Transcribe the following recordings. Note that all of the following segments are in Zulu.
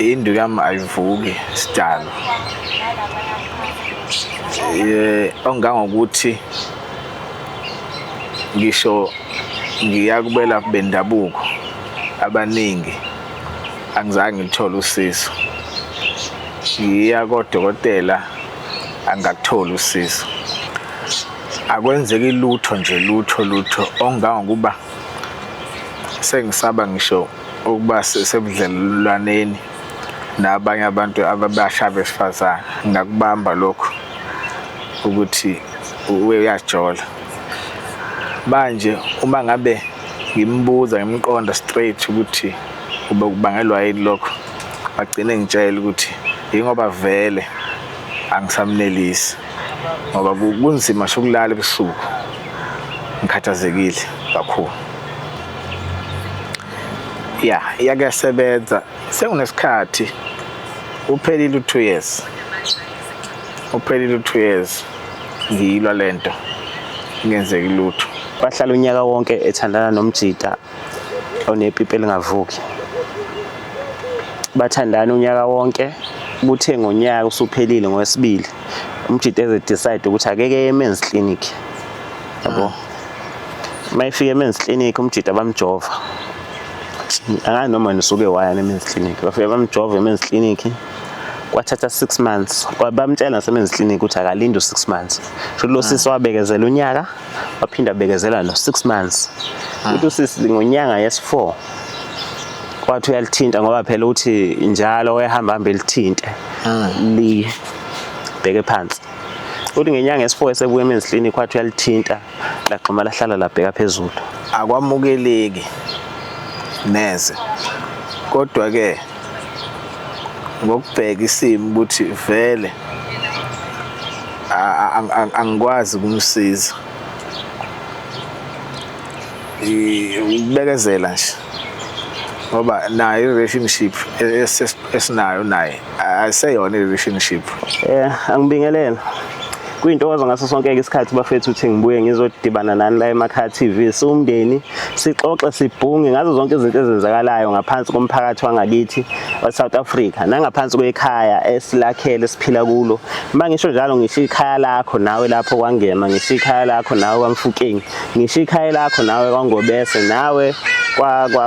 Induku yami ayivuki sidalo. Ongangokuthi ngisho ngiya kubelaphi bendabuko abaningi angizange ngilithole usizo. Ngiya kodokotela angakutholi usizo. Akwenzeki lutho nje lutho lutho ongangokuba sengisaba ngisho ukuba sebudlelwaneni nabanye abantu ababasha besifazane. Ngakubamba lokho ukuthi uyajola. Manje uma ngabe ngimbuza ngimqonda straight ukuthi ube kubangelwa yini lokho, agcine ngitshela ukuthi yingoba vele angisamnelisi, ngoba kunzima ngisho ukulala ebusuku ngikhathazekile kakhulu. Ya, iyake yasebenza sekunesikhathi, uphelile u-2 years, uphelile u-2 years ngiyilwa lento ingenzeki lutho. Wahlala unyaka wonke ethandana nomjita onepipi elingavuki. Bathandana unyaka wonke, kuthe ngonyaka usuphelile ngowesibili umjita eze decide ukuthi akeke eye eMen's Clinic. Yabo. Uma efika eMen's Clinic umjita bamjova. Angazi noma nisuke waya eMen's Clinic. Bafike bamjova eMen's Clinic. Kwathatha 6 months. Bamtshela naseMen's Clinic ukuthi akalinde u6 months. Sho lo sisi wabekezela unyaka, waphinda abekezela no 6 months. Uthi usisi ngonyanga yes4 kwathi uyalithinta, ngoba phela uthi njalo wayehamba hambe elithinte libheke phansi. Uthi ngenyanga esi4 esebuya eMen's Clinic kwathi uyalithinta lagxuma lahlala labheka phezulu. Akwamukeleki neze, kodwa ke ngokubheka isimo ukuthi vele angikwazi ukumsiza, ukubekezela nje, ngoba nayo i-relationship esinayo naye ayiseyona i-relationship. Angibingelele. Kuyintokozo ngaso sonke isikhathi bafethu ukuthi ngibuye ngizodibana nani la eMakhaya TV siwumndeni, sixoxe sibhunge ngazo zonke izinto ezenzakalayo ngaphansi komphakathi wangakithi wa-South Africa nangaphansi kwekhaya esilakhele esiphila kulo. Uma ngisho njalo ngisho ikhaya lakho nawe lapho kwaNgema, ngisho ikhaya lakho nawe kwaMfukeng, ngisho ikhaya lakho nawe kwaNgobese, nawe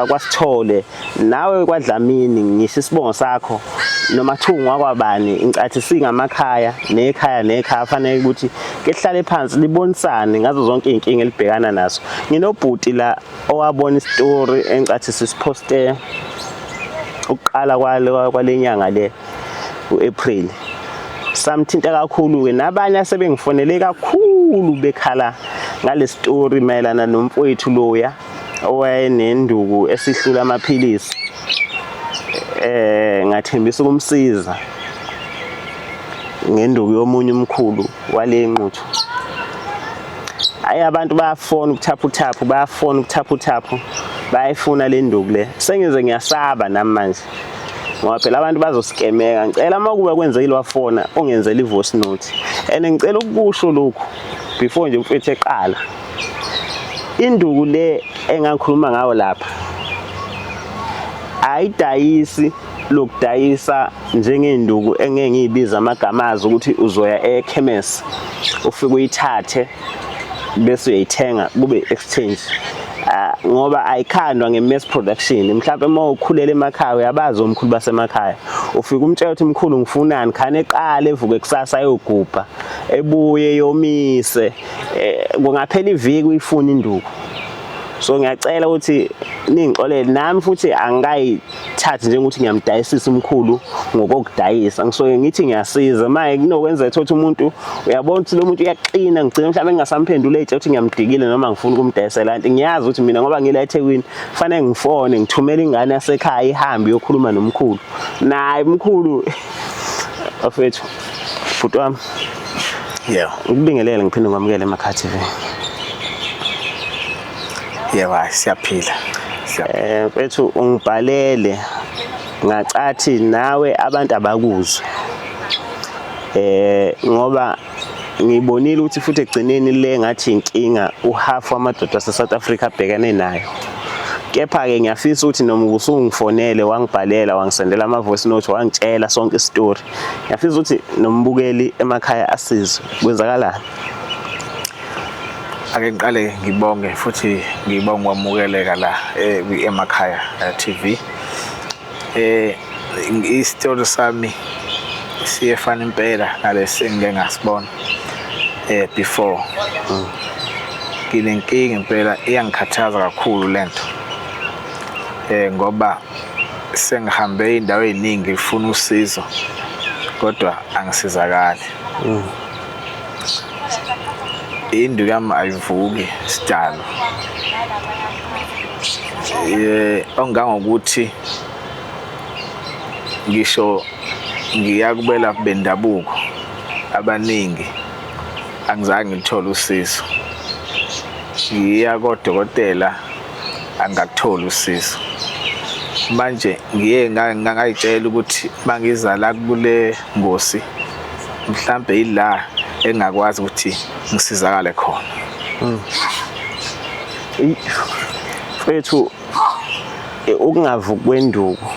kwaSithole, nawe kwaDlamini, ngisho isibongo sakho noma kuthiwa ungakwabani. Incathi singamakhaya nekhaya nekhaya fanele ukuthi ke hlale phansi libonisane ngazo zonke iy'nkinga elibhekana nazo. Nginobhuti la owabona isitori encathi sisiphoste ukuqala kwale nyanga le u-April, samthinta kakhulu-ke nabanye asebengifonele kakhulu bekhala ngale story mayelana nomfowethu loya owayenenduku esihlula amaphilisi. Ngathembisa ukumsiza ngenduku yomunye umkhulu wale nquthu. Hayi, abantu bayafona ukuthaphuthaphu, bayafona ukuthaphuthaphu, bayayifuna le nduku le. Sengize ngiyasaba nami manje, ngoba phela abantu bazosikemeka. Ngicela uma kube kwenzekile wafona ungenzela i-voice note. And ngicela ukukusho lokhu before nje umfethu eqala, induku le engakhuluma ngayo lapha ayidayisi lokudayisa njengenduku engeke ngiyibiza amagama azo, ukuthi uzoya ekhemesi ufike uyithathe bese uyayithenga kube exchange, ngoba ayikhandwa nge-mass production. Mhlawumbe uma ukhulela emakhaya uyabazi omkhulu basemakhaya, ufike umtshela ukuthi mkhulu ngifunani, khane eqale evuke kusasa ayogubha ebuye yomise, kungaphela iviki uyifuna induku. So ngiyacela ukuthi ningixolele nami futhi angikayithathi njengokuthi ngiyamdayisisa umkhulu ngokokudayisa, ngisuke ngithi ngiyasiza. Manje kunokwenzeka ukuthi umuntu uyabona ukuthi lo muntu uyaqina, ngigcina mhlawumbe ngingasamphendula ey'tshela ukuthi ngiyamdikile noma ngifuna ukumdayisela, kanti ngiyazi ukuthi mina ngoba ngila eThekwini fanele ngifone ngithumele ingane yasekhaya ihambe iyokhuluma nomkhulu naye umkhulu. Bafethu, bhuti wami, Yebo. Ngikubingelele ngiphinde ngikwamukele eMakhaya TV. Yebo, hayi siyaphila. Siyaphila. Mfethu, ungibhalele ngacathi nawe abantu abakuzwe. Ngoba ngibonile ukuthi futhi ekugcineni le ngathi inkinga uhalf wamadoda ase South Africa abhekane nayo. Kepha-ke ngiyafisa ukuthi noma usungifonele wangibhalela wangisendela ama-voice note wangitshela sonke isitori, ngiyafisa ukuthi nombukeli emakhaya asizwe kwenzakalani. Ake ngiqale ngibonge futhi ngibonge kwamukeleka la Emakhaya TV. Isitori sami siyefana impela nalesi engike ngasibona before. Nginenkinga impela, iyangikhathaza kakhulu lento. Ngoba sengihambe indawo eziningi ngifuna usizo kodwa angisizakali. Induku yami ayivuki sidalo. Ongangokuthi ngisho ngiya kubelaphi bendabuko abaningi angizange ngithole usizo. Ngiya kodokotela angakutholi usizo. Manje ngiye ngangayitshela ukuthi mangiza la kule ngosi mhlambe ila engakwazi ukuthi ngisizakale khona. Mfethu, ukungavuki kwenduku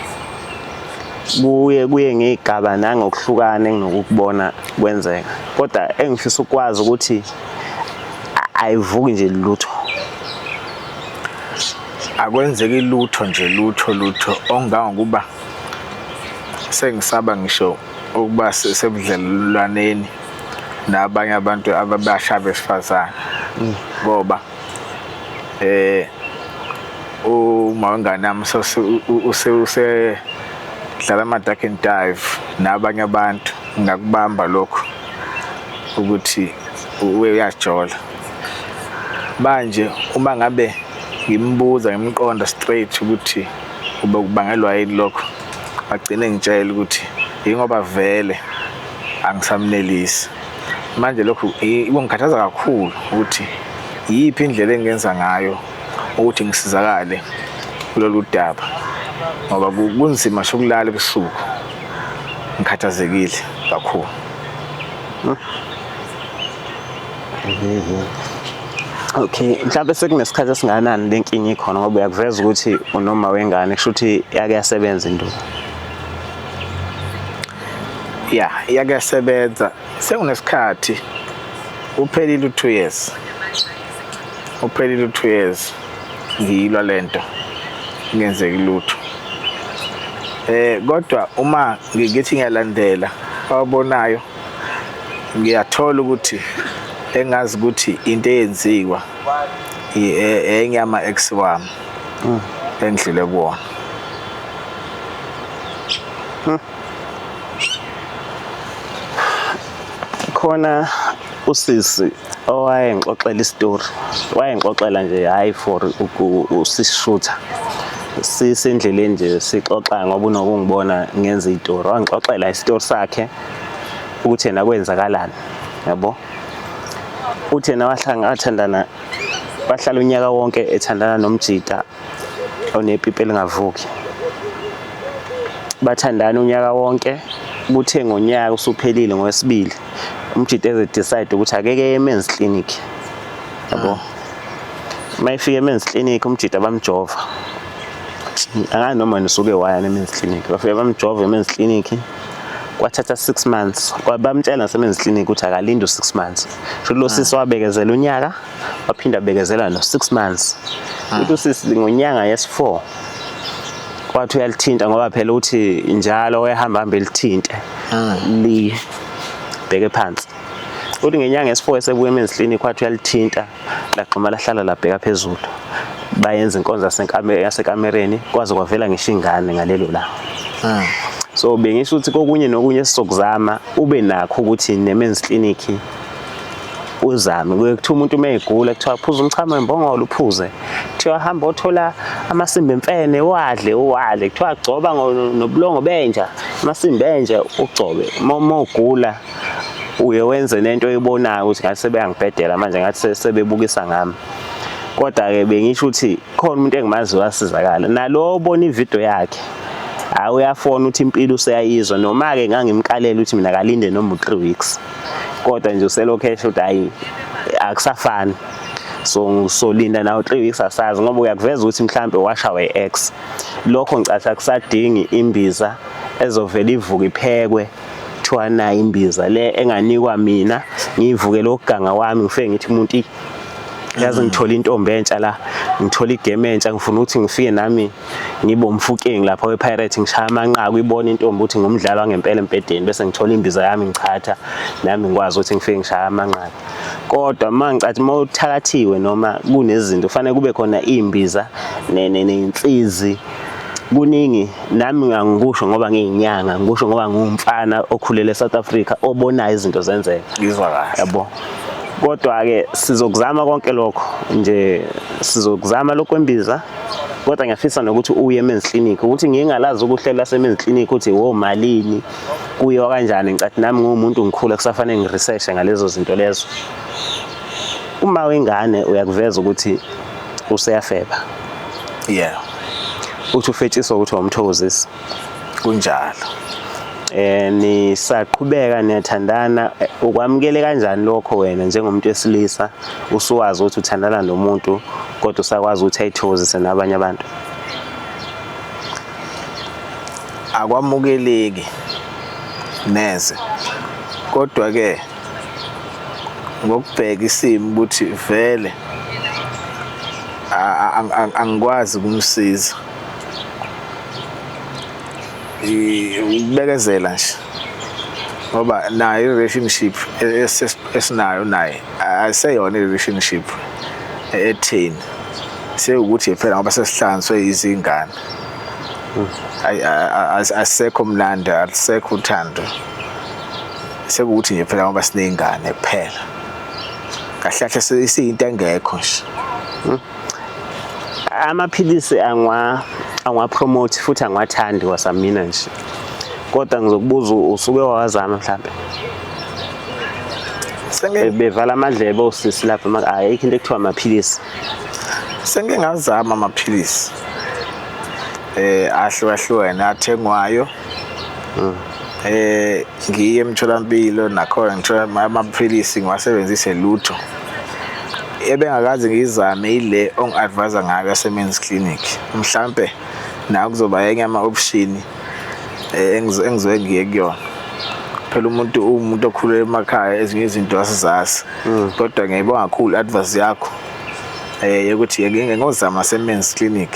kuye ngey'gaba nangokuhlukana enginokukubona kwenzeka, kodwa engifisa ukwazi ukuthi ayivuki nje lutho. Akwenzeki lutho nje, lutho lutho, ongangokuba sengisaba ngisho ukuba sebudlelwaneni nabanye abantu ababasha besifazane, ngoba uma wengane yami use dlala ama duck and dive nabanye abantu, ngakubamba lokho ukuthi uyajola. Manje uma ngabe ngimbuza ngimqonda straight ukuthi ube kubangelwa yini lokho, agcine ngitshela ukuthi ingoba vele angisamnelisi. Manje lokhu kungikhathaza kakhulu ukuthi yiphi indlela engingenza ngayo ukuthi ngisizakale kulolu daba, ngoba kunzima sokulala ebusuku, ngikhathazekile kakhulu. Okay, mhlawumbe sekunesikhathi esingakanani le nkinga ikhona, ngoba uyakuveza ukuthi unoma wengane, kusho ukuthi yake yasebenza induku. Ya, yake yasebenza, sekunesikhathi, uphelile u-2 years, uphelile u-2 years ngiyilwa lento, ngenzeki lutho. Kodwa uma ngithi ngiyalandela ababonayo, ngiyathola ukuthi engazi ukuthi into eyenziwa enye yama ex wami engidlule kuwona. Khona usisi owayengixoxela isitori, wayengixoxela nje hayi for usishutha, sisendleleni nje sixoxa ngoba unokungibona ngenza itori. Wangixoxela isitori sakhe ukuthi yena kwenzakalani, yabo. Uthi yena wathandana, wahlala unyaka wonke ethandana nomjita onepipi elingavuki. Bathandana unyaka wonke, kuthe ngonyaka usuphelile ngowesibili, umjita eze decide ukuthi akeke eye eMen's Clinic, yabo. Mayifika eMen's Clinic umjita bamjova. Angazi noma nisuke waya eMen's Clinic, bafika bamjova eMen's Clinic, kwathatha 6 months. Bamtshela naseMen's Clinic ukuthi akalinde u6 months. Sho lo sisi wabekezela unyaka, waphinda abekezela no 6 months. Uthi usisi ngonyanga yes4 kwathi uyalithinta, ngoba phela uthi njalo wayehamba hambe elithinte libheke phansi. Uthi ngenyanga esi4 esebuya eMen's Clinic kwathi uyalithinta, lagxuma lahlala labheka phezulu. Bayenza inkonzo yasekamereni, kwaze kwavela ngisho ingane ngalelo langa. So bengisho ukuthi kokunye nokunye esizokuzama ube nakho ukuthi neMen's Clinic uzame. Kuye kuthiwa umuntu uma egula kuthiwa phuza umchamo wembongolo uphuze, kuthiwa hamba othola amasimba emfene uwadle uwadle, kuthiwa gcoba nobulongo benja, amasimba enja ugcobe. Uma ugula uye wenze nento oyibonayo ukuthi ngathi sebeyangibhedela manje, ngathi sebebukisa ngami. Kodwa-ke bengisho ukuthi khona umuntu engimaziyo wasizakala, nalo obona ividiyo yakhe hayi uyafona ukuthi impilo useyayizwa, noma-ke ngangimkalela ukuthi mina kalinde noma u-3 weeks, kodwa nje uselokhu esho ukuthi hhayi akusafani. So ngisolinda nawo 3 weeks, asazi, ngoba uyakuveza ukuthi mhlambe washawa i-ex. Lokho ngicathi akusadingi imbiza ezovela ivuka iphekwe, kuthiwa nayo imbiza le enganikwa mina, ngiyivukele ukuganga wami, ngifike ngithi umuntu, yazi ngithola intombi entsha la, ngithola igame entsha, ngifuna ukuthi ngifike nami ngibe umfukeng lapha we-Pirate, ngishaya amanqaku, ibone intombi ukuthi ngumdlalo wangempela embhedeni, bese ngithola imbiza yami, ngichatha nami, ngikwazi ukuthi ngifike ngishaya amanqaku. Kodwa uma ngicathi uma uthakathiwe noma kunezinto, kufanele kube khona iy'mbiza ney'nsizi kuningi. Nami angikusho ngoba ngiyinyanga, ngikusho ngoba ngiwumfana okhulele eSouth Africa, obonayo izinto zenzeka. Ngizwa kahle. Yabo, kodwa-ke sizokuzama konke lokho nje, sizokuzama lokhu kwembiza, kodwa ngiyafisa nokuthi uye eMen's Clinic, ukuthi ngingalazi ukuhlela laseMen's Clinic ukuthi wo malini, kuyiwa kanjani. Ngicathi nami ngiwumuntu ngikhula, kusafanele ngiresearche ngalezo zinto lezo. Uma wengane uyakuveza ukuthi useyafeba, uthi ufetshiswa ukuthi wamthokozisa. Kunjalo. Nisaqhubeka niyathandana, ukwamukele kanjani lokho wena njengomuntu wesilisa, usuwazi ukuthi uthandana nomuntu kodwa usakwazi ukuthi ayithokozise nabanye abantu? Akwamukeleki neze, kodwa ke ngokubheka isimo ukuthi vele angikwazi ukumsiza, ukubekezela nje, ngoba nayo i-relationship esinayo naye ayiseyona i-relationship etheni, sewukuthi phela ngoba sesihlanganiswe izingane. Ayi, asisekho mnandi, alisekho uthando, sekuwukuthi nje phela ngoba siney'ngane kuphela. Kahle kahle isiyinto engekho nje. Amaphilisi angwa promote futhi angiwathandi kwasamina nje, kodwa ngizokubuza, usuke wawazama mhlambe? Sengike Bevala amadlebe osisi lapha, ayikho into ekuthiwa amaphilisi. Sengike ngazama amaphilisi ahlukahlukene athengwayo, ngiye emtholampilo nakhona ngithola amaphilisi, ngiwasebenzise, lutho. Ebengakaze ngiyizame ile ongi-advise ngayo yase-Men's Clinic. Mhlampe nayo kuzoba enye ama-option engizoke ngiye kuyona. Phela umuntu uwumuntu okhulele emakhaya, ezinye izinto asizazi, kodwa ngiyayibonga kakhulu advice yakho yokuthi ngike ngozama se-Men's Clinic,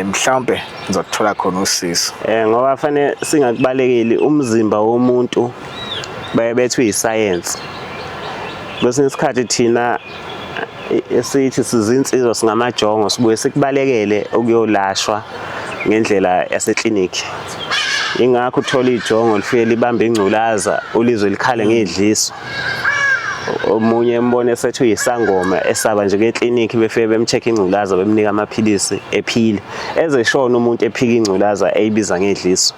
mhlawumbe ngizothola khona usizo. Ngoba fanele singakubalekeli umzimba womuntu, baye bethi uyisayensi. Kwesinye isikhathi thina esithi sizinsizwa, singamajongo, sibuye sikubalekele ukuyolashwa ngendlela yaseklinikhi. Ingakho uthola ijongo lifike libambe ingculaza, ulizwe likhale ngedliso, omunye embone esethi uyisangoma, esaba nje eklinikhi, befike bemcheck ingculaza, bemnika amaphilisi, ephile, ezeshona umuntu ephika ingculaza eyibiza ngedliso.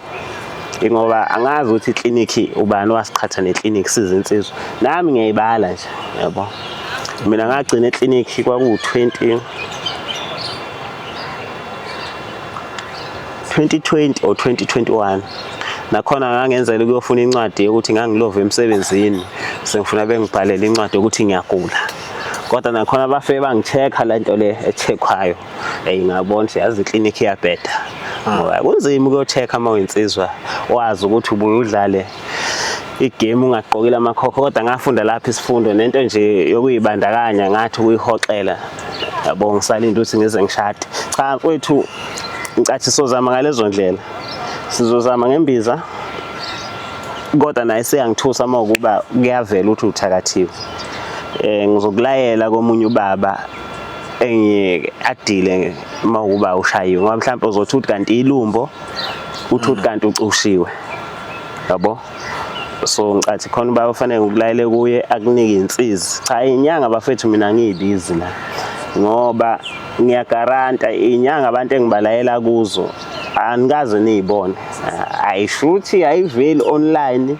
Ingoba angazi ukuthi iklinikhi ubani wasiqhatha neklinikhi sizinsizwa. Nami ngiyayibala nje, yabo, mina ngagcina eklinikhi kwaku-20 2020 or 2021. Nakhona ngangenzela ukuyofuna incwadi yokuthi ngangilova emsebenzini, sengifuna bengibhalele incwadi yokuthi ngiyagula, kodwa nakhona bafike bangi-check-a le nto le e-check-wayo. Eyi, ngabona ukuthi yazi iklinikhi iyabheda, ngoba kunzima ukuyo-check-a uma uyinsizwa, wazi ukuthi ubuye udlale igame ungagqokile amakhokho. Kodwa ngafunda lapho isifundo nento nje yokuyibandakanya, ngathi ukuyihoxela, yabo, ngisalinda ukuthi ngize ngishade. Cha mfowethu, ngicathi sozama ngalezo ndlela, sizozama ngembiza, kodwa naye seyangithusa uma ukuba kuyavela ukuthi uthakathiwe. Ngizokulayela komunye ubaba engiye adile uma ukuba ushayiwe, ngoba mhlawumbe uzothi ukuthi kanti ilumbo, uthi ukuthi kanti ucushiwe, yabo. So ngicathi khona ubaba ufanele ngikulayele kuye, akunike insizi. Cha, inyanga bafethu, mina ngiyibizi la ngoba ngiyagaranta inyanga abantu engibalayela kuzo anikaze niyibone, ayishuthi ayiveli online.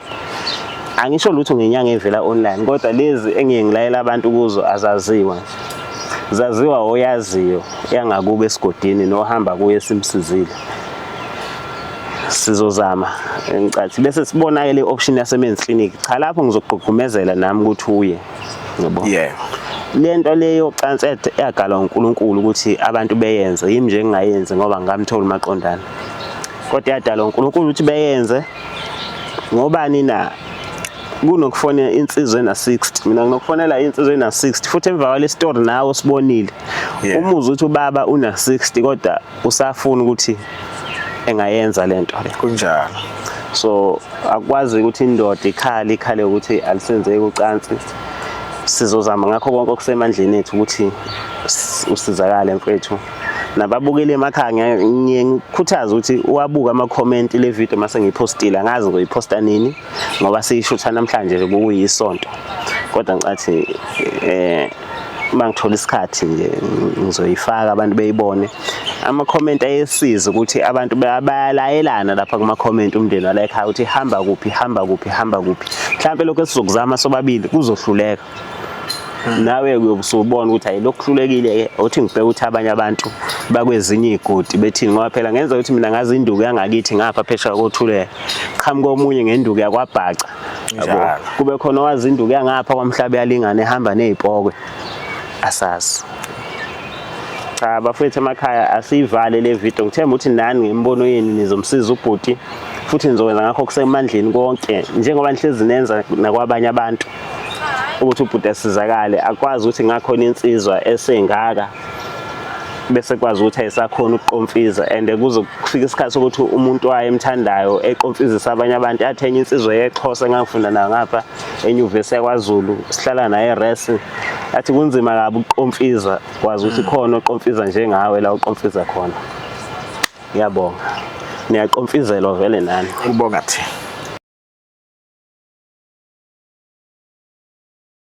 Angisho lutho ngenyanga evela online, kodwa lezi engiye ngilayela abantu kuzo azaziwa nje, zaziwa oyaziyo yangakubo esigodini nohamba kuye simsizile. Sizozama, ngicathi bese sibona ke le option yase Men's Clinic. Cha, lapho ngizogqugqumezela nami ukuthi uye, yabo. Yebo. Lento le yocansi eyagalwa uNkulunkulu ukuthi abantu beyenze, yimi nje ngingayenzi ngoba ngingamthola umaqondana. Kodwa yadalwa uNkulunkulu ukuthi beyenze ngobani na? Kunokufonela insizwa ena-60, mina nginokufonela insizwa ena-60 futhi emva kwale story nawe usibonile. Umuzwa ukuthi ubaba una-60 kodwa usafuna ukuthi engayenza lento le. Kunjalo. So akwazi ukuthi indoda ikhale ikhale ukuthi alisenzeki ucansi. Sizozama ngakho konke okusemandleni ethu ukuthi usizakale mfethu. Nababukeli emakhaya ngiye ngikhuthaze ukuthi uwabuke ama-comment le video mase ngiyipostile, angazi ngizoyiphosta nini ngoba siyishutha namhlanje kuyisonto, kodwa ngicathi uma ngithola isikhathi nje ngizoyifaka abantu beyibone. Ama-comment ayesiza ukuthi abantu bayalayelana lapha kuma-comment, umndeni wala ekhaya ukuthi hamba kuphi, hamba kuphi, hamba kuphi. Mhlawumbe lokho esizokuzama sobabili kuzohluleka, nawe uyobe usubona ukuthi hayi lokhu kuhlulekile-ke, uthi ngibheke ukuthi abanye abantu bakwezinye iy'godi bethini, ngoba phela ngenza ukuthi mina ngazi induku yangakithi ngapha phesheya koThuleka, qhamuka omunye ngenduku yakwaBhaca, yabo, kube khona owazi induku yangapha kwaMhlaba yalingana ehamba ney'pokwe, asazi. Cha bafethu emakhaya, asiyivale le video. Ngithemba ukuthi nani ngemibono yenu nizomsiza ubhuti, futhi nizokwenza ngakho kusemandleni konke njengoba nihlezi nenza nakwabanye abantu ukuthi ubhuti asizakale. Akwazi ukuthi ngakhona insizwa esengaka bese kwazi ukuthi ayisakhona ukuqomfiza, and kuze kufika isikhathi sokuthi umuntu waye emthandayo eqomfizisa abanye abantu. Athi enye insizwa yeXhosa engangifunda nayo ngapha enyuvesi yakwaZulu, sihlala naye eres, athi kunzima kabi ukuqomfiza, kwazi ukuthi khona oqomfiza njengawe la uqomfiza khona. Ngiyabonga, niyaqomfizelwa vele nani. Ubonga thina.